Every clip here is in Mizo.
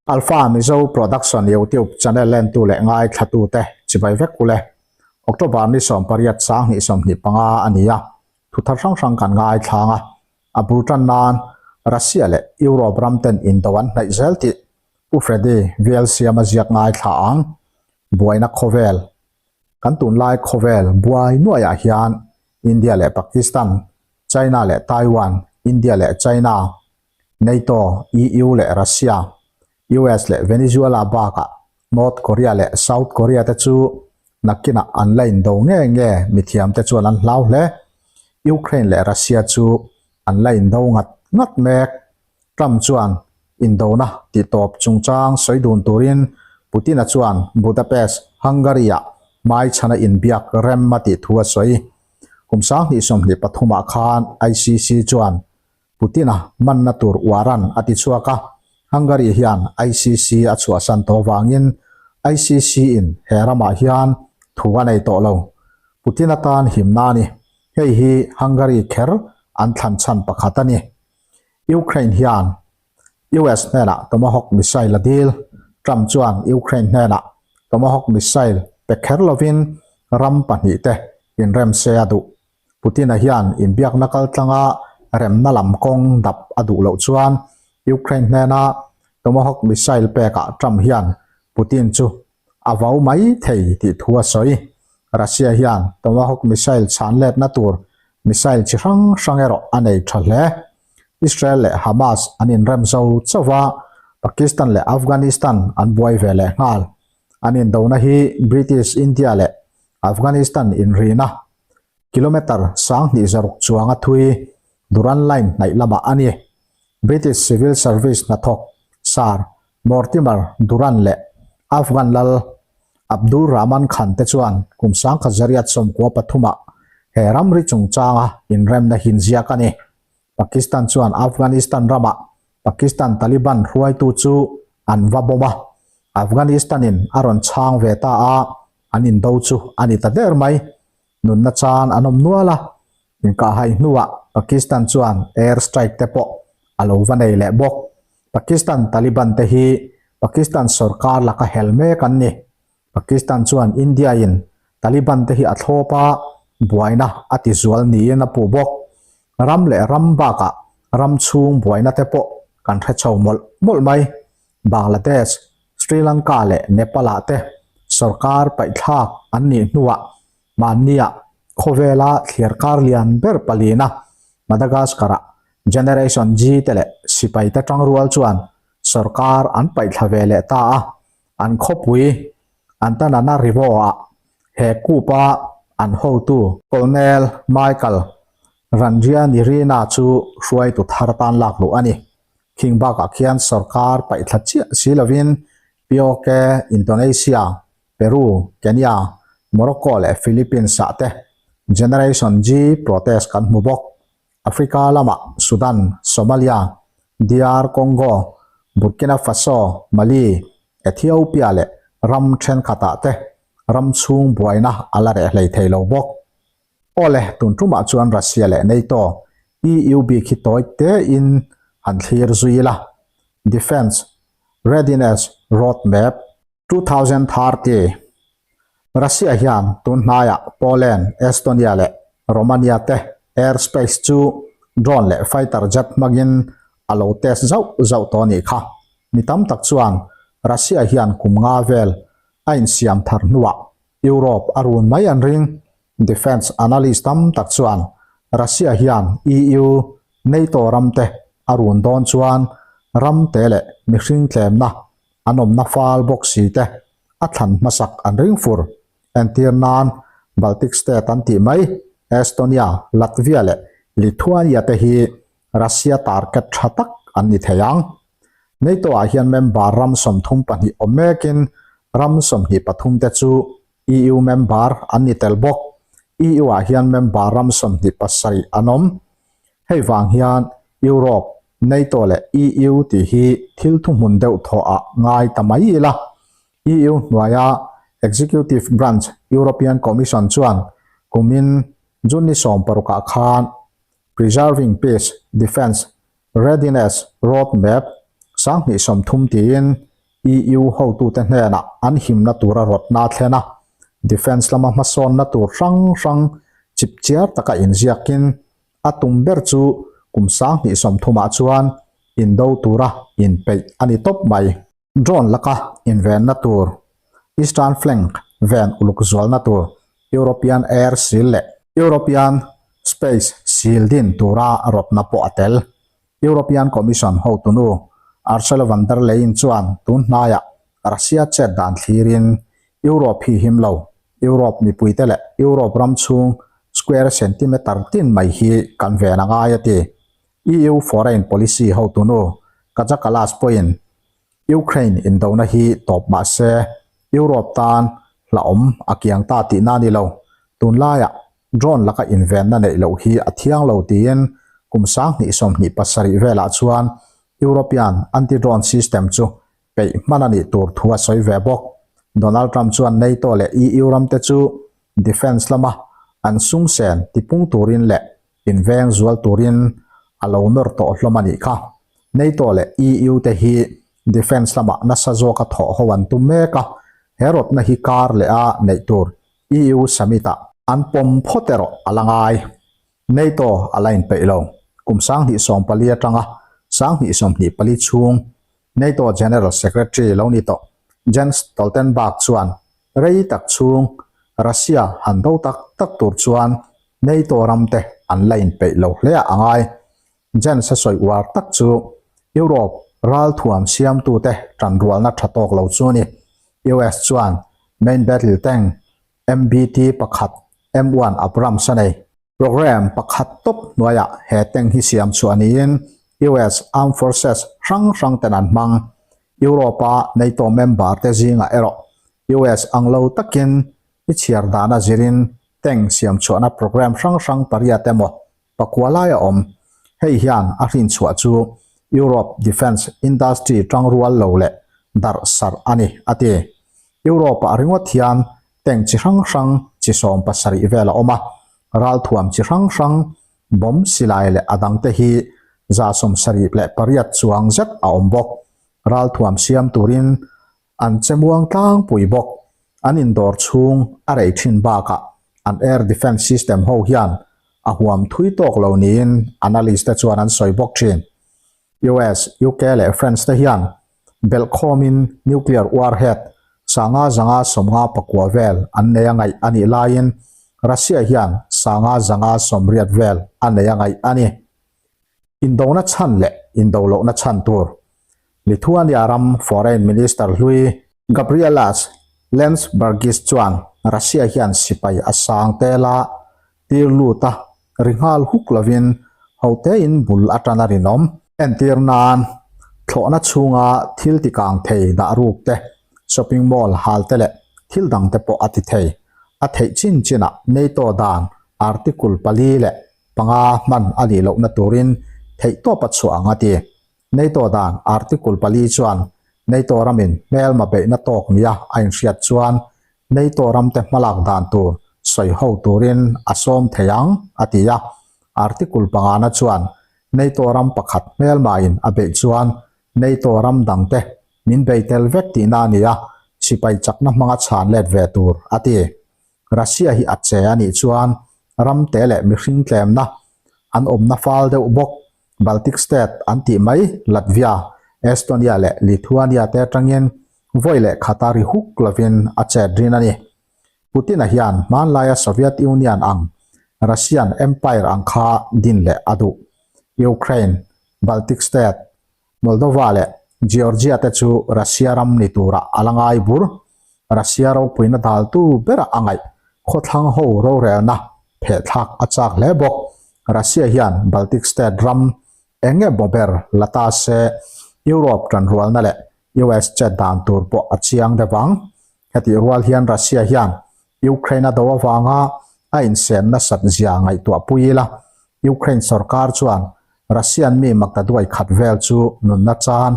Alpha Mizo Production YouTube channel lentu leh ngaithlatute chibai vek ule. October ni 18 2025 a ni a, thu thar hrang hrang kan ngaithlang a. A bul tan nan Russia leh Europe ram ten indo an hnaih zel tih Pu Freddy VLCM a ziak ngaithla ang. Buaina khawvel Kan tunlai khawvel buai nuaiah hian India leh Pakistan, China leh Taiwan, India leh China, NATO, EU leh Russia, US leh Venezuela bakah North Korea leh South Korea te chu nakinah an la indo nge nge mithiamte chuan an hlau hle. Ukraine leh Russia chu an la indo ngat ngat mek. Trump chuan indona tihtawp chungchang sawi dun turin Putin-a chuan Budapest, Hungary-ah hmaichhana inbiak rem a tih thu a sawi. Kum 2023 ah khan ICC chuan Putin-a manna tur uaran a ti chhuak a, Hungary hian ICC a chhuahsan tawh vangin ICC-in he ramah hian thu a nei tawh lo. Putin-a tan himna a ni. Hei hi Hungary kher an thlan chhan pakhat a ni. Ukraine hian US hnenah Tomahawk missile a dil. Trump chuan Ukraine hnenah Tomahawk missile pe kher lovin ram pahnihte inrem se a duh. Putin-a hian inbiakna kaltlanga remna lam kawng dap a duh loh chuan Ukraine hnena Tomahawk missile pekah Trump hian Putin chu a vau mai thei tih thu a sawi. Russia hian Tomahawk missile chhan letna tur missile chi hrang hrang erawh a nei tha hle. Israel leh Hamas an inrem zo chauh va, Pakistan leh Afghanistan an buai ve leh nghal. An indona hi British India leh Afghanistan inrina kilometre 2006 chuanga thui Durand Line hnaih lamah a ni. British Civil Service hnathawk Sir Mortimer Durand leh Afghan lal Abdul Rahman Khan te chuan kum 1993-ah he ramri chungchanga inremna hinziak a ni. Pakistan chuan Afghanistan ramah Pakistan Taliban hruaitu chu an va bawm a, Afghanistan-in a rawn chhang ve ta a, an indo chu a ni ta der mai. Nunna chan an awm nual a, inkahhai hnuah Pakistan chuan air strike te pawh a lo va nei leh bawk. Pakistan Taliban te hi Pakistan sorkar laka hel mek an ni. Pakistan chuan India-in Taliban te hi a thlawp a, buaina a ti zual niin a puh bawk. Ram leh ram bakah ram chhung buaina te pawh kan hre chho mawlh mawlh mai. Bangladesh, Sri Lanka leh Nepal-ah te sorkar paihthlak an nih hnuah mahnia khawvela thliarkar lian ber palina Madagascar-ah Generation G te leh sipaite tangrual chuan sorkar an paihthla ve leh ta a, an khawpui Antananarivo-ah he coup-a an hotu Colonel Michael Randrianirina chu hruaitu thar tan lak luh a ni. Khing bakah khian sorkar paihthla chiah si lovin POK, Indonesia, Peru, Kenya, Morocco leh Philippines-ah te Generation G protest kan hmu bawk. Africa lamah Sudan, Somalia, DR Congo, Burkina Faso, Mali, Ethiopia leh ram thenkhatah te ram chhung buaina a la reh hlei thei lo bawk. Awle, tun tumah chuan Russia leh NATO, EU bik hi tawi tein han thlir zui ila. Defence Readiness Road Map 2030 Russia hian tun hnaiah Poland, Estonia leh Romania te air space chu drone leh fighter jet hmangin a lo test zauh zauh tawh a nih kha. Mi tam tak chuan Russia hian kum nga vel a insiam thar hnuah Europe a run mai an ring. Defence analyst tam tak chuan Russia hian EU, NATO ramte a run dawn chuan ramte leh mihring tlemna an awmna fal bawk si te a thlan hmasak an ring fur. Entir nan Baltic state an tih mai Estonia, Latvia leh Lithuania te hi Russia target tha tak an ni thei ang. NATO ah hian member ram 32 awm mekin ram 23 te chu EU member an ni tel bawk. EU ah hian member ram 27 an awm. Hei vang hian Europe, NATO leh EU tih hi thil thuhmun deuh thawh ah ngai ta mai ila. EU hnuaia Executive Branch European Commission chuan kumin June ni 16 ah khan Preserving Peace, Defence Readiness Road Map 2030 tiin. EU hotute hnenah an himna tura rawtna a thlen a, defence lama hmasawnna tur hrang hrang chipchiar taka inziakin a tum ber chu kum 2030ah chuan indo tura inpeih a ni tawp mai. Drone laka invenna tur, Eastern Flank ven uluk zualna tur, European Air Shield leh European Space Shield din tura rawtna pawh a tel. European Commission hotunu Ursula von der Leyen chuan tun hnaiah Russia chet dan thlirin Europe hi him lo, Europe mipuite leh Europe ram chhung square centimetre tin mai hi kan ven a ngai a ti. EU Foreign Policy hotunu Kaja Kallas pawhin Ukraine indona hi tawp mah se Europe tan hlauhawm a kiang ta tihna a ni lo. Tunlaiah Drone laka invenna neih loh hi a thiang lo tiin kum 2027 velah chuan European anti-drone system chu peih hman a nih tur thu a sawi ve bawk. Donald Trump chuan NATO leh EU ramte chu defence lama an sumsen tipung turin leh inveng zual turin a lo nawr tawh hlawm a nih kha. NATO leh EU te hi defence lamah nasa zawka thawh ho an tum mek a, he rawtna hi kar leh a neih tur EU Summit-ah an pawm phawt erawh a la ngai. NATO a la inpeih lo. Kum 2014 atanga 2024 chhung NATO General Secretary lo ni tawh Jens Stoltenberg chuan rei tak chhung Russia han do tak tak tur chuan NATO ramte an la inpeih lo hle a ngai. Jens a sawi uar tak chu Europe ralthuam siamtute tanrualna tha tawk lo chu a ni. US chuan Main Battle Tank, MBT, pakhat M1 Abrams a nei. Program pakhat tawp hnuaiah he tank hi siam chhuah niin US Armed Forces hrang hrang ten an hmang. Europe-a NATO member te zingah erawh US ang lo takin i chhiar dana zirin tank siam chhuahna program hrang hrang pariat emaw Pakua lai a awm. Hei hian a hrinchhuah chu Europe defence industry tangrual lo leh darh sarh a ni, a ti. Europe-ah ringawt hian tank chi hrang hrang chi 70 vel a awm a, ralthuam chi hrang hrang, bomb silai leh a dangte hi 78 chuang zet a awm bawk. Ralthuam siam turin An che muang tlangpui bawk. An indawr chhung a rei thin bakah an air defence system ho hian a huam thui tawk lo niin analyst te chuan an sawi bawk thin. US, UK leh France te hian belhkhawmin nuclear warhead 559 vel an nei a ngaih a nih laiin Russia hian 580 vel a nei a ngaih a ni. Indona chhan leh indo lohna chhan tur Lithuania ram Foreign Minister hlui Gabrielius Landsbergis chuan Russia hian sipai a sang tela tir lut a, ri nghal huk lovin hotein bul atan a rinawm. Entir nan, thlawhna chhunga thil ti kang thei dah ruk te, shopping mall hal te leh thil dang te pawh a ti thei. A theih chin chinah NATO dan article pali leh panga hman a nih lohna turin theihtawp a chhuah ang a ti. NATO dan Article pali chuan NATO ramin hmelma beihna tawk nia a inhriat chuan NATO ramte hmalak dan tur sawi ho turin a sawm thei ang, a ti a. Article pangana chuan NATO ram pakhat hmelmain a beih chuan NATO ram dangte min bei tel vek tihna a ni a, sipai chakna hmanga chhan let ve tur, a ti. Russia hi a che a nih chuan ramte leh mihring tlemna an awmna fal deuh bawk. Baltic State an tih mai Latvia, Estonia leh Lithuania te atangin vawi leh khata ri huk lovin a chet rin a ni. Putin-a hian hmanlaia Soviet Union ang Russian Empire ang kha din leh a duh. Ukraine, Baltic State, Moldova leh Georgia te chu Russia ram ni turah a la ngai bur. Russia ropuina daltu berah a ngaih khawthlang ho rorelna phehthlak a chak hle bawk. Russia hian Baltic State ram eng nge maw ber la ta se Europe tanrualna leh US chet dan tur pawh a chiang deuh ang. Hetih rual hian Russia hian Ukraine a do avanga a insen nasat zia ngaihtuah pui ila, Ukraine sorkar chuan Russian mi maktaduai khat vel chu nunna chan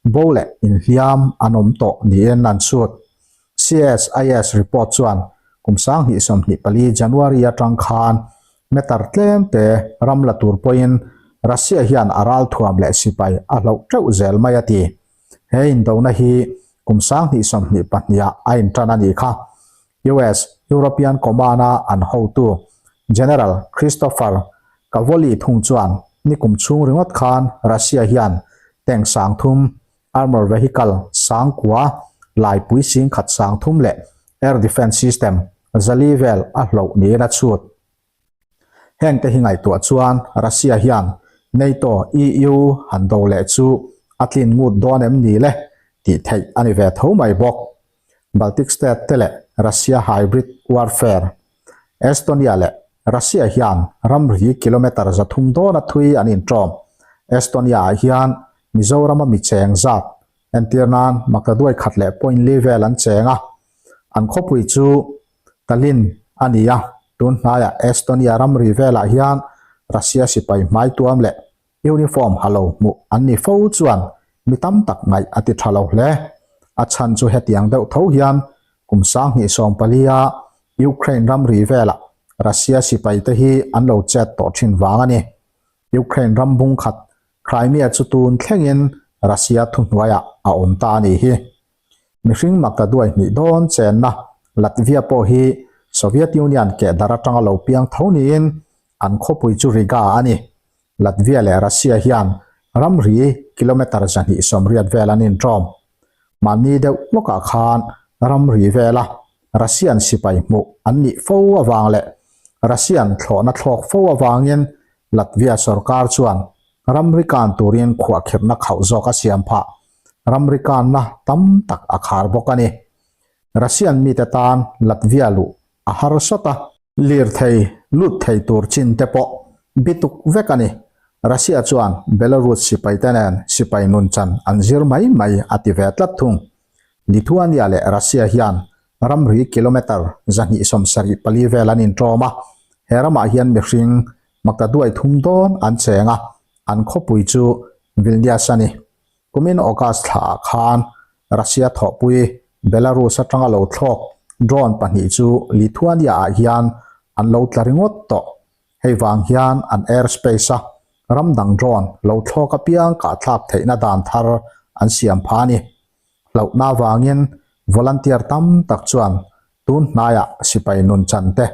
bo leh inhliam an awm tawh niin an chhut. CSIS report chuan kum 2024 January atang khan meter tlem te ram la tur pawhin Russia hian a ralthuam leh sipai a hloh teuh zel mai a ti. He indona hi kum 2022 ah a intan a nih kha. US European Command-a an hotu General Christopher Cavoli thung chuan nikum chhung ringawt khan Russia hian tank 3000, armour vehicle 9000, laipui 1030 leh air defence system 400 vel a hloh niin a chhut. Hengte hi ngaihtuah chuan Russia hian NATO, EU han do leh chu a tlin ngut dawn em ni le tih theih a ni ve tho mai bawk. Baltic state te leh Russia hybrid warfare. Estonia leh Russia hian ramri kilometre 300 dawna thui an inṭawm. Estonia ah hian Mizorama mi cheng zat entir nan maktaduai khat leh point li vel an cheng a, an khawpui chu Tallinn a ni a, tun hnaiah Estonia ramri velah hian Russia sipai hmai tuam leh uniform ha lo hmuh an ni fo chuan mi tam tak ngaih a ti tha lo hle. A chhan chu hetiang deuh tho hian kum 2014 a Ukraine ramri velah Russia sipai te hi an lo chet tawh thin vang a ni. Ukraine ram bung khat Crimea chu tun thlengin Russia thuhnuaiah a awm ta a nih hi. Mihring mak ka duai hnih dawn chenna Latvia pawh hi Soviet Union kehdar atanga lo piang tho niin an khawpui chu Riga a ni. Latvia leh Russia hian ramri kilometre 280 vel an inṭawm. Mahni deuh lawkah khan ramri vela Russian sipai hmuh an nih fo avang leh Russian thlawhna thlawk fo avangin Latvia sorkar chuan ramri kan turin khuahkhirhna khauh zawk a siam phah. Ramri kanna tam tak a khar bawk a ni. Russian mite tan Latvia luh a har sawt a. Lirthei lut thei tur chin te pawh bituk vek a ni. Russia chuan Belarus sipaite nen sipai nunchan an zir mai mai a ti ve tlat thung. Lithuania leh Russia hian ramri kilometre 274 vel an inṭawm a, he ramah hian mihring maktaduai thum dawn an cheng a, an khawpui chu Vilnius a ni. Kumin August thlaah khan Russia thawhpui Belarus atanga lo thlawk drone pahnih chu Lithuania-ah hian an lo tla ringawt tawh. Hei vang hian an airspace-a ram dang drone lo thlawk apiang kahthlak theihna dan thar an siam pha a ni. Hlauhna avangin volunteer tam tak chuan tun hnaiah sipai nunchan te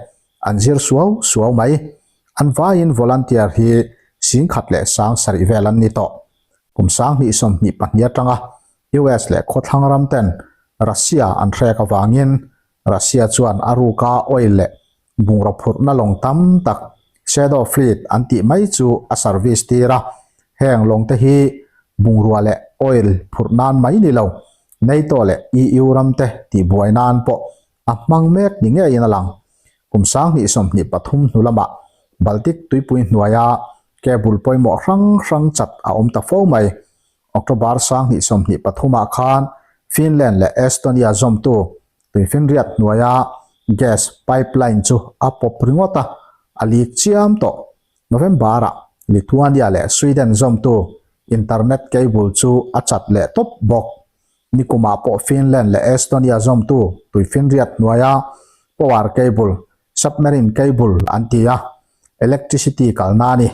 an zir suau suau mai. An vaiin volunteer hi 10,070 vel an ni tawh. Kum 2022 atanga US leh khawthlang ram ten Russia an hrek avangin Russia chuan a ruka oil leh bungraw phurhna lawng tam tak Shadow Fleet an tih mai chu a service tir a. Heng lawng te hi bungrua leh oil phurh nan mai ni lo, NATO leh EU ram te tihbuai nan pawh a hmang mek ni ngeiin a lang. Kum 2023 hnu lamah Baltic tuipui hnuaia cable pawimawh hrang hrang chat a awm ta fo mai. October 2023 ah khan Finland leh Estonia zawmtu tuifinriat hnuaia gas pipeline chu a pawp ringawt a, a leak chiam tawh. November ah Lithuania leh Sweden zawmtu internet cable chu a chat leh tawp bawk. Nikumah pawh Finland leh Estonia zawmtu tuifinriat hnuaia power cable, submarine cable an ti a, electricity kalna a ni.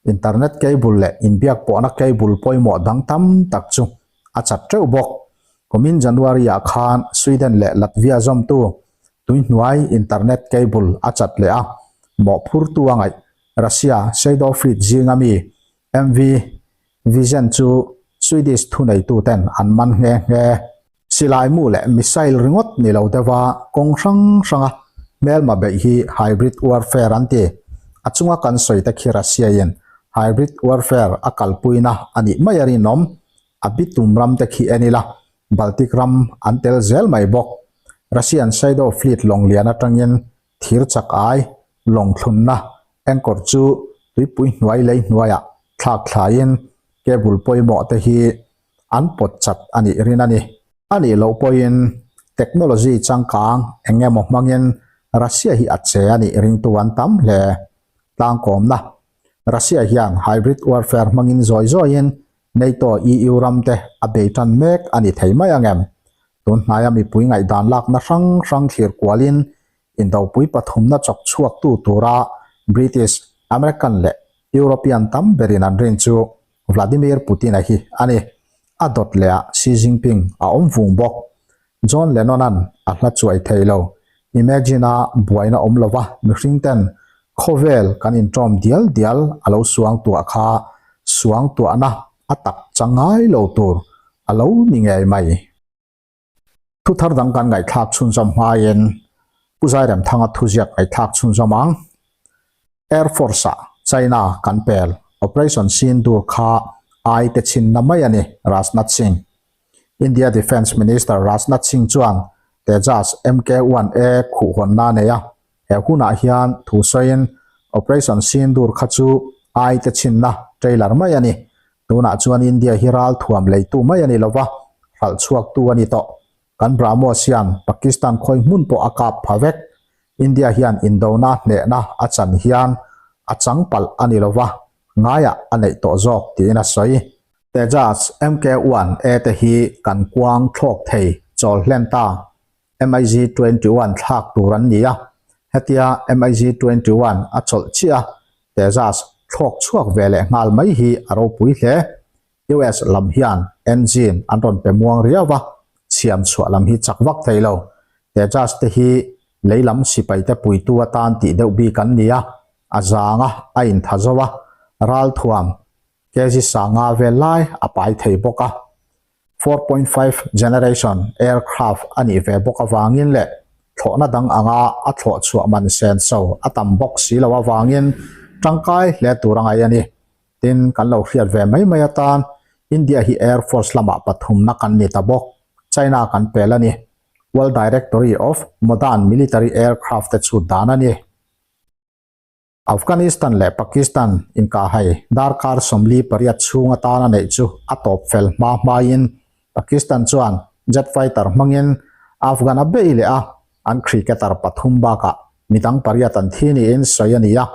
Internet cable leh inbiak pawhna cable pawimawh dang tam tak chu a chat teuh bawk. Kumin January-ah khan Sweden leh Latvia zawmtu tuihnuai internet cable a chat leh a, mawhphurtu a ngaih Russia Shadow Fleet zinga mi MV Vision chu Swedish thuneituten an man nghe nghe. Silai mu leh missile ringawt ni lo deuha kawng hrang hranga hmelma beih hi hybrid warfare an ti. A chunga kan sawi te khi Russia-in hybrid warfare a kalpuina a nih mai a rinawm. A bitum ram te khi en ila Baltic ram an tel zel mai bawk. Russian Shadow Fleet lawng lian atangin thir chak ai lawng thlunna anchor chu tuipui hnuai lei hnuaiah thlak thlaiin cable pawimawh te hi an pawt chat a nih rin a ni. A nih loh pawhin technology changkang eng emaw hmangin Russia hi a che a nih ringtu an tam hle. Tlangkawmna, Russia hian hybrid warfare hmangin zawi zawiin NATO, EU ram te a bei tan mek a ni thei mai ang em? Tun hnaia mipui ngaihdan lakna hrang hrang thlir kualin indopui pathumna chawk chhuaktu tura British, American leh European tam berin an rin chu Vladimir Putin-a hi a ni. A dawt lehah Xi Jinping a awm vung bawk. John Lennon-a'n a hla chuai thei lo. Imagine-a buaina awm lova mihringten khawvel kan inṭawm dial dial a lo suang tuah kha suang tuahna a tak chang ngai lo tur a lo ni ngei mai. Thu thar dang kan ngaihthlak chhunzawm hmain Pu Zairemthanga thuziak ngaihthlak chhunzawm ang. Air Force-ah China kan pel Operation Sindoor kha ai te chhinna mai a ni, Rajnath Singh. India Defence Minister Rajnath Singh chuan Tejas MK-1A khuhhawnna a nei a, he hunah hian thu sawiin Operation Sindoor kha chu ai te chhinna trailer mai a ni. Tunah chuan India hi ralthuam leitu mai a ni lova, hralh chhuaktu a ni tawh. Kan BrahMos hian Pakistan khawi hmun pawh a kap pha vek. India hian indona hnehna a chan hian a chang palh a ni lova, ngaiah a neih tawh zawk tiin a sawi. Tejas MK-1A te hi kan kuang thlawk thei chawl hlen ta. MiG-21 thlak tur an ni a, hetia MiG-21 a chawlh chiah a, Tejas thlawk chhuak ve leh nghal mai hi a ropui hle. US lam hian engine an rawn pe muang riau a, chhiam chhuah lam hi chak vak thei lo. Tejas te hi lei lam sipai te puitu atan tih deuh bik an ni a, a zang a, a intha zo a, ralthuam kg sanga vel lai a pai thei bawk a. 4.5 generation aircraft a nih ve bawk avangin leh thlawhna dang anga a thlawh chhuah man senso a tam bawk si lo avangin tangkai hle tur a ngaih a ni. Tin, kan lo hriat ve mai mai atan India hi Air Force lamah pathumna kan ni ta bawk. China kan pel a ni. World Directory of Modern Military Aircraft te chhut dan a ni. Afghanistan leh Pakistan inkahhai darkar 48 chhung atana neih chu a tawp fel hma hmain Pakistan chuan jet fighter hmangin Afghan a bei leh a, an cricketer pathum bakah midang pariat an thi niin sawi a ni a.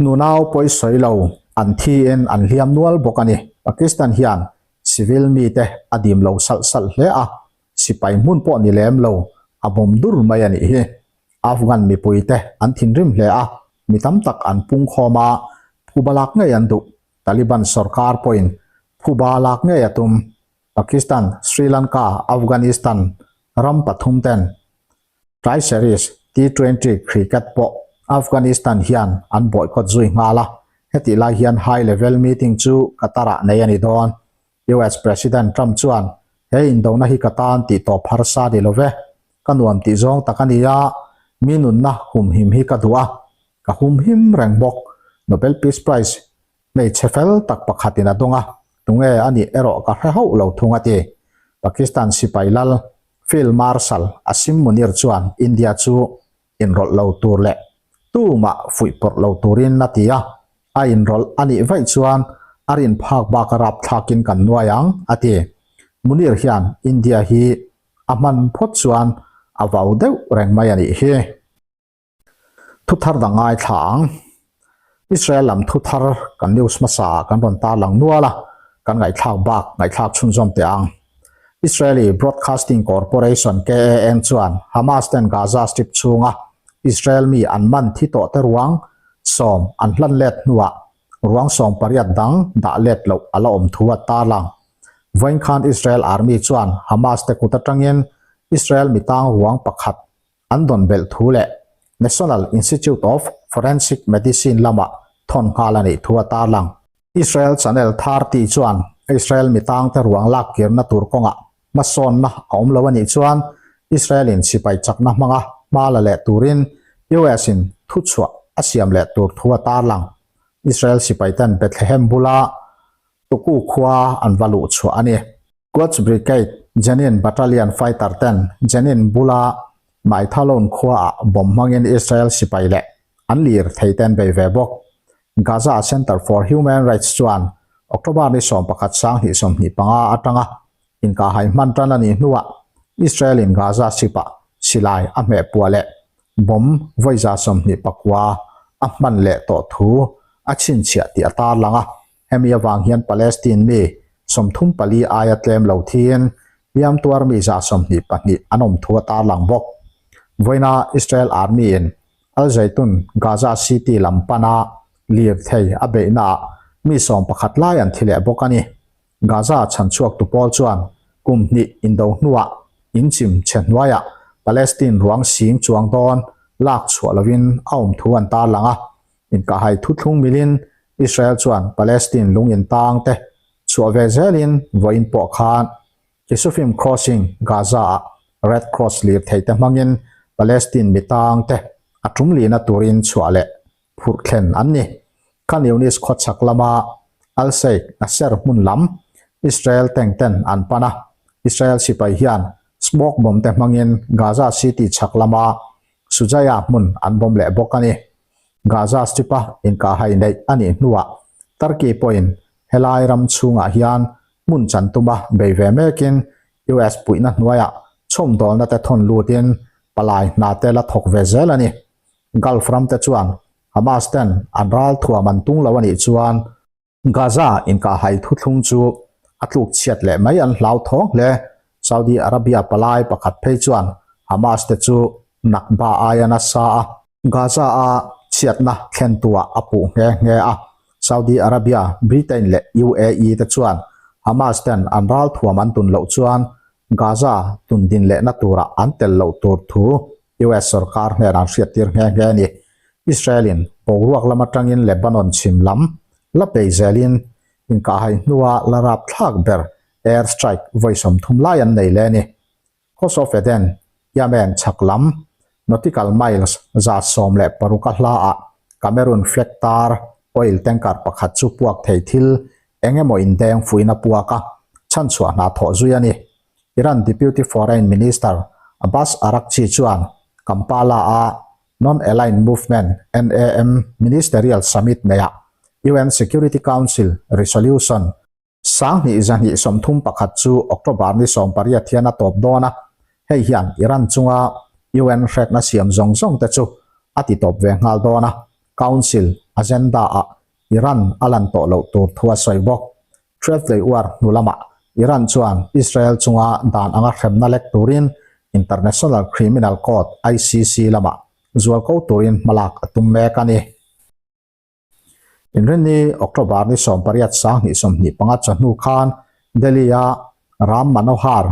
Nunau pawi sawi lo an thiin an hliam nual bawk a ni. Pakistan hian civil mite a dim lo salh salh hle a, sipai hmun pawh ni lem lo a bawm dur mai a nih hi. Afghan mipuite an thinrim hle a, mi tam tak an pungkhawm a, phuba lak ngei an duh. Taliban sorkar pawhin phuba lak ngei a tum. Pakistan, Sri Lanka, Afghanistan ram pathum ten Tri-Series T20 cricket pawh Afghanistan hian an boycott zui nghal a, hetih lai hian high level meeting chu Qatar-ah nei a ni dawn. US President Trump chuan, He indona hi ka tan tih tawp harsa ni lo ve. Ka nuam tih zawng tak a ni a, mi nunna humhim hi ka duh a, ka humhim reng bawk. Nobel Peace Prize hmeichhe fel tak pakhatin a dawng a, tunge a nih erawh ka hre hauh lo thung a ti. Pakistan sipai lal Field Marshal Asim Munir chuan India chu inrawlh lo tur leh tumah fuih pawrh lo turin a ti a, a inrawlh a nih vaih chuan a rin phak bak a rapthlakin kan nuai ang, a ti. Munir hian India hi a hman phawt chuan a vau deuh reng mai a nih hi. Thu thar dang ngaithla ang. Israel lam thu thar kan news hmasa ah kan rawn tarlang nual a, kan ngaihthlak bak ngaihthlak chhunzawm teh ang. Israeli Broadcasting Corporation, KAN, chuan Hamas ten Gaza Strip chhunga Israel mi an man thi tawh te ruang sawm an hlan let hnuah ruang 18 dang dah let loh a la awm thu a tarlang. Vawiin khan Israel Army chuan Hamas te kut atangin Israel mi tang ruang pakhat an dawn belh thu leh National Institute of Forensic Medicine lamah thawn nghal a nih thu a tarlang. Israel Channel 30 chuan Israel mi tangte ruang lak kirna tur kawngah hmasawnna a awm lo a nih chuan Israel-in sipai chakna hmanga hma la leh turin US-in thuchhuah a siam leh tur thu a tarlang. Israel sipaiten Bethlehem bula Tuku khua an va luh chhuah a ni. Quds Brigade Jenin Battalion fighter ten Jenin bula Maithalon khuaah bomb hmangin Israel sipai leh an lir thei ten bei ve bawk. Gaza Center for Human Rights chuan October ni 11 2025 atanga inkahhai hman tan a nih hnuah Israel in Gaza Strip-ah silai a hmeh puah leh bomb vawiza 29 a hman leh tawh thu a chhinchhiah tih a tarlang a. Hemi avang hian Palestine mi 34 aia tlem lo thiin hliam tuar mi 22 an awm thu a tarlang bawk. Vawiina Israel Army in Al Zaytoun, Gaza City lam pana lirthei a beihnaah mi 11 lai an thi leh bawk a ni. Gaza chhanchhuaktu pawl chuan kum hnih indo hnuah in chim chhe hnuaiah Palestine ruang sing chuang dawn lak chhuah lovin a awm thu an tarlang a. Inkahhai thuthlung milin Israel chuan Palestine lung intang te chhuah ve zelin vawiin pawh khan Kissufim Crossing, Gaza-ah Red Cross lirthei te hmangin Palestine mitang te a tum lihna turin chhuah leh phurh thlen an ni. Khan Yunis khawchhak lama Al Sheikh Nasser hmun lam Israel tank ten an pan a, Israel sipai hian smoke bomb te hmangin Gaza City chhak lama Shujaiya hmun an bomb leh bawk a ni. Gaza Strip-a inkahhai neih a nih hnuah Turkey pawhin helai ram chhungah hian hmun chan tuma bei ve mekin US puihna hnuaiah chhawmdawlna te thawn lutin palai hna te la thawk ve zel a ni. Gulf ram te chuan Hamas ten an ral thuam an tung lo a nih chuan Gaza inkahhai thuthlung chu a tluk chhiat leh mai an hlau thawng hle. Saudi Arabia palai pakhat phei chuan Hamas te chu Nakba aia nasa a Gaza a chhiatna thlentuah a puh nghe nghe a. Saudi Arabia, Britain leh UAE te chuan Hamas ten an ral thuam an tun loh chuan Gaza tun din lehna turah an tel loh tur thu US sorkar hnen an hriattir nghe nghe a ni. Israel-in boruak lam atangin Lebanon chhim lam la bei zelin inkahhai hnua la rapthlak ber air strike vawi 30 lai an nei leh a ni. Coast of Eden, Yemen chhak lam, nautical miles 116 a hlaah Cameroon flag tar oil tanker pakhat chu puak thei thil eng emaw indeng fuin a puak a, chhanchhuah hna thawh zui a ni. Iran Deputy Foreign Minister Abbas Araghchi chuan Kampala-a Non-Aligned Movement, NAM, Ministerial Summit neiah UN Security Council Resolution 2231 chu October ni 18 hian a tawp dawn a, hei hian Iran chunga UN hrekna siam zawng zawng te chu a ti tawp ve nghal dawn a, Council agenda-ah Iran a lan tawh loh tur thu a sawi bawk. Thriatlei uar hnu lamah Iran chuan Israel chunga dan anga hremna lek turin International Criminal Court, ICC, lamah zualko turin hmalak a tum mek a ni. Inrinni, October ni 18 2025 chawhnu khan Delhi-a Ram Manohar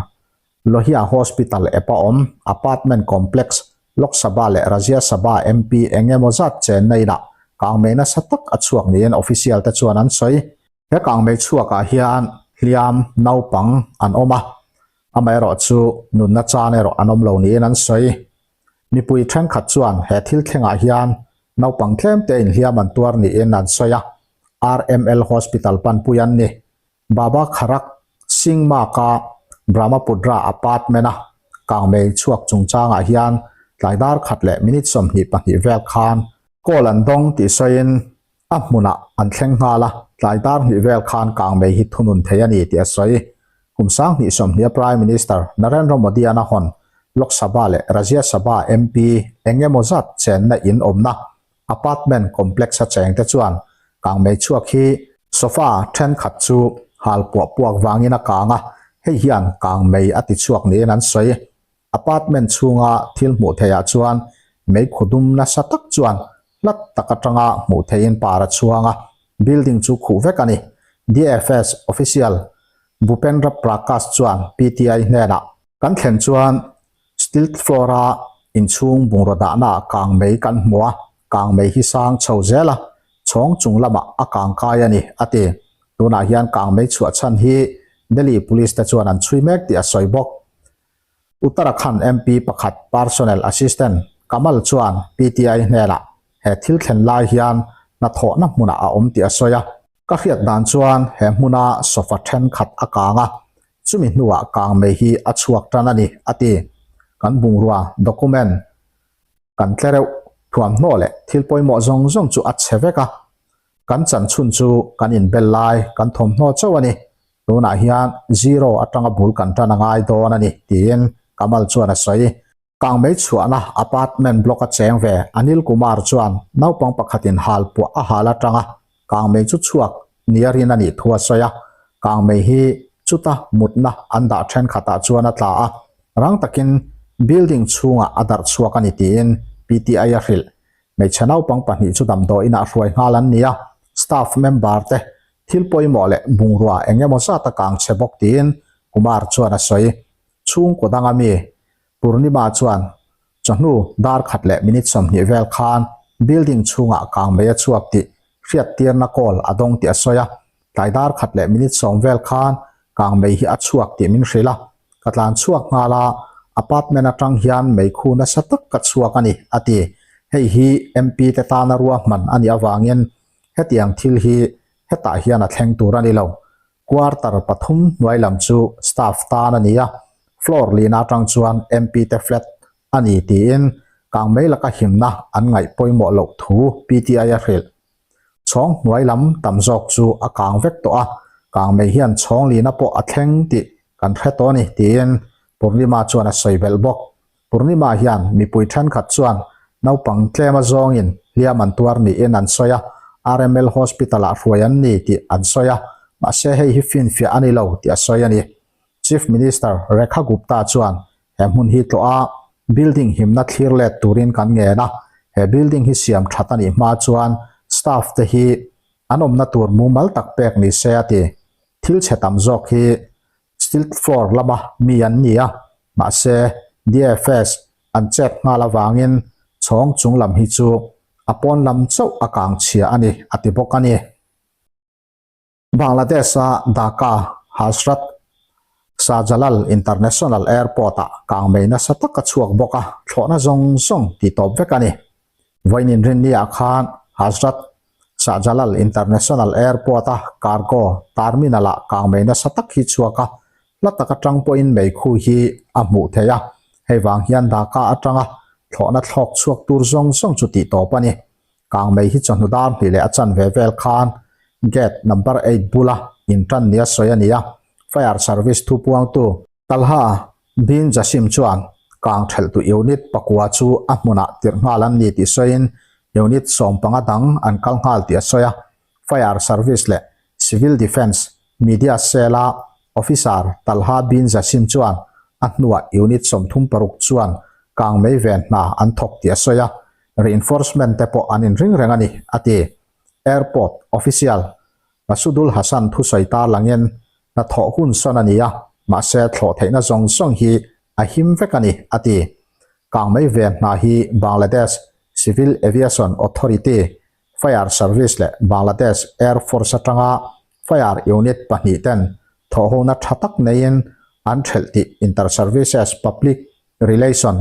Lohia Hospital ep-a awm apartment complex Lok Sabha leh Rajya Sabha MP eng emaw zat chenna inah kangmei nasa tak a chhuak niin official te chuan an sawi. He kangmei chhuakah hian hliam naupang an awm a, amaherawh chu nunna chan erawh an awm lo niin an sawi. Mipui thenkhat chuan he thil thlengah hian naupang tlem te inhliam an tuar niin an sawi a, RML Hospital panpui an ni. Baba Kharak Singh Mark-a Brahmaputra apartment-a kangmei chhuak chungchangah hian tlai dar khat leh minute 22 vel khan call an dawng tih sawiin A hmunah an thleng nghal a, tlai dar hnih vel khan kangmei hi thunun thei a ni tih a sawi. Kum 2020 a Prime Minister Narendra Modi-a'n a hawn Lok Sabha leh Rajya Sabha MP eng emaw zat chenna in awmna apartment complex-a chengte chuan kangmei chhuak hi sofa thenkhat chu hal puah puak vangin a kang a, hei hian kangmei a tichhuak niin an sawi. Apartment chhunga thil hmuh theihah chuan meikhu dum nasa tak chuan hlat tak atanga hmuh theihin par a chhuang a, building chu khuh vek a ni. DFS official Bhupendra Prakash chuan PTI hnenah, Kan thlen chuan stilt floor-a inchhung bungraw dahnaah kangmei kan hmu a, kangmei hi sang chho zel a, chhawng chung lamah a kangkai a ni, a ti. Tunah hian kangmei chhuah chhan hi Delhi Police te chuan an chhui mek tih a sawi bawk. Uttarakhand MP pakhat Personnel Assistant Kamal chuan PTI hnenah he thil thlen lai hian hnathawhna hmunah a awm tih a sawi a. Ka hriat dan chuan he hmuna sofa thenkhat a kang a, chumi hnuah kangmei hi a chhuak tan a ni, a ti. Kan bungrua, document, kan tlereuh, thuamhnaw leh thil pawimawh zawng zawng chu a chhe vek a. Kan chanchhun chu kan inbel lai kan thawmhnaw chauh a ni. Tunah hian zero atanga bul kan tan a ngai dawn a ni, tiin Kamal chuan a sawi. Kangmei chhuahna apartment block a cheng ve Anil Kumar chuan naupang pakhatin hal puah a hal atanga kangmei chu chhuak nia rin a nih thu a sawi a. Kangmei hi chuta mutna an dah thenkhatah chuan a tla a, rang takin building chhungah a darh chhuak a ni tiin PTI a hrilh. Hmeichhe naupang pahnih chu damdawiinah hruai nghal an ni a, staff member te. Thil pawimawh leh bungrua eng emaw zat a kang chhe bawk tiin Kumar chuan a sawi. Chhungkaw danga mi Purnima chuan chawhnu dar khat leh minute 20 vel khan building chhungah kang mei a chhuak tih hriattirna call a dawng tih a sawi a. Tlai dar khat leh minute 10 vel khan kang mei hi a chhuak tih min hrilh a. Ka tlan chhuak nghal a, apartment atang hian meikhu nasa tak ka chhuak a ni, a ti. Hei hi MP te tana ruahman a nih avangin hetiang thil hi hetah hian a thleng tur a ni lo. Quarter pathum hnuai lam chu staff tan a ni a, floor lina atang chuan MP te flat a ni tiin kangmei laka himna an ngaih pawimawh loh thu PTI a hrilh. Chhawng hnuai lam tam zawk chu a kang vek tawh a, kangmei hian chhawng lina pawh a thleng tih kan hre tawh a ni tiin Purnima chuan a sawi belh bawk. Purnima hian mipui thenkhat chuan naupang tlem azawngin hliam an tuar niin an sawi a, RML Hospital-ah hruai an ni tih an sawi a, mahse hei hi finfiah a ni lo tih a sawi a ni. Chief Minister Rekha Gupta chuan he hmun hi tlawh a, building himna thlir let turin kan ngen a, he building hi siam that a nih hma chuan staff te hi an awmna tur mumal tak pek ni se a ti. Thil chhe tam zawk hi stilt floor lama mi an ni a, mahse DFS an chet nghal avangin chhawng chung lam hi chu a pawn lam chauh a kang chhia a ni a ti bawk a ni. Bangladesh-a Dhaka Hazrat Shahjalal International Airport-ah kangmei nasa tak a chhuak bawk a, thlawhna zawng zawng tih tawp vek a ni. Vawiin inrinni-ah khan Hazrat Shahjalal International Airport-a cargo terminal-ah kangmei nasa tak hi chhuak a, hla tak atang pawhin meikhu hi a hmuh theih a, hei vang hian Dhaka atanga thlawhna thlawk chhuak tur zawng zawng chu tih tawp a ni. Kangmei hi chawhnu dar hnih leh a chanve vel khan gate number eight bula intan nia sawi a ni a, fire service thupuangtu Talha Bin Jasim chuan kang thelhtu unit pakua chu a hmunah tirh nghal an ni tih sawiin unit 15 dang an kal nghal tih a sawi a, fire service leh civil defence media cell-a officer Talha Bin Jasim chuan a hnuah unit 36 chuan kangmei ven hna an thawk tih a sawi a, Reinforcement te pawh an inring reng a ni, a ti. Airport official Masudul Hasan thusawi tarlangin hnathawh hun sawn a ni a, mahse thlawh theihna zawng zawng hi a him vek a ni, a ti. Kangmei ven hna hi Bangladesh Civil Aviation Authority, Fire Service leh Bangladesh Air Force atanga Fire Unit pahnih ten thawhhona tha tak neiin an thelh tih Inter-Services Public Relation,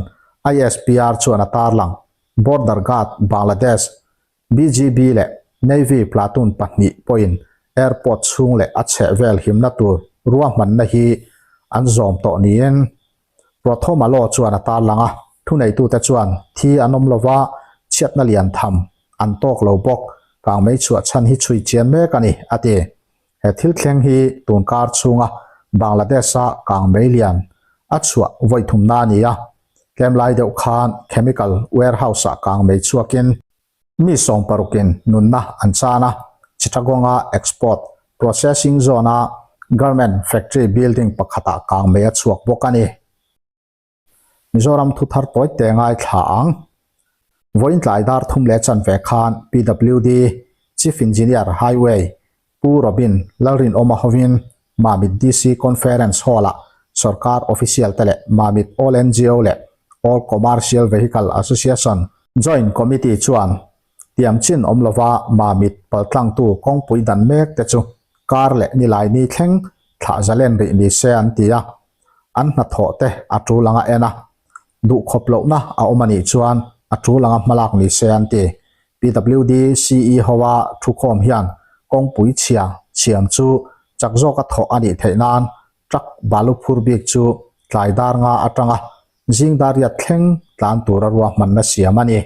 ISPR, chuan a tarlang. Border Guard Bangladesh, BGB, leh Navy platoon pahnih pawhin airport chhung leh a chhehvel himna tur ruahmanna hi an zawm tawh niin Prothom Alo chuan a tarlang a. Thuneitute chuan thi an awm lova, chhiatna lian tham an tawk lo bawk. Kangmei chhuah chhan hi chhui chian mek a ni, a ti. He thil thleng hi tun kar chhunga Bangladesh-a kangmei lian a chhuah vawi thumna a ni a. Tlem lai deuh khan chemical warehouse-ah kangmei chhuakin mi 60in nunna an chan a, Chittagong-a export processing zone-a garment factory building pakhatah kangmei a chhuak bawk a ni. Mizoram thu thar tawi te ngaithla ang. Vawiin tlai dar thum leh chanve khan PWD Chief Engineer Highway Pu Robin Lalrinawma hovin Mamit DC Conference Hall-ah sorkar official te leh Mamit All NGO leh All Commercial Vehicle Association Joint Committee chuan tiam chin awm lova Mamit paltlangtu kawngpui dan mek te chu kar leh nilai ni thleng thlah zalen rih ni se an ti a. An hnathawh te a tul anga en a, duh khawp lohna a awm a nih chuan a tul anga hmalak ni se an ti. PWD CE hoa thukhawm hian kawngpui chhia siam chu chak zawka thawh a nih theih nan truck balu phur bik chu tlai dar nga atanga zing dar riat thleng tlan tura ruahmanna siam a ni.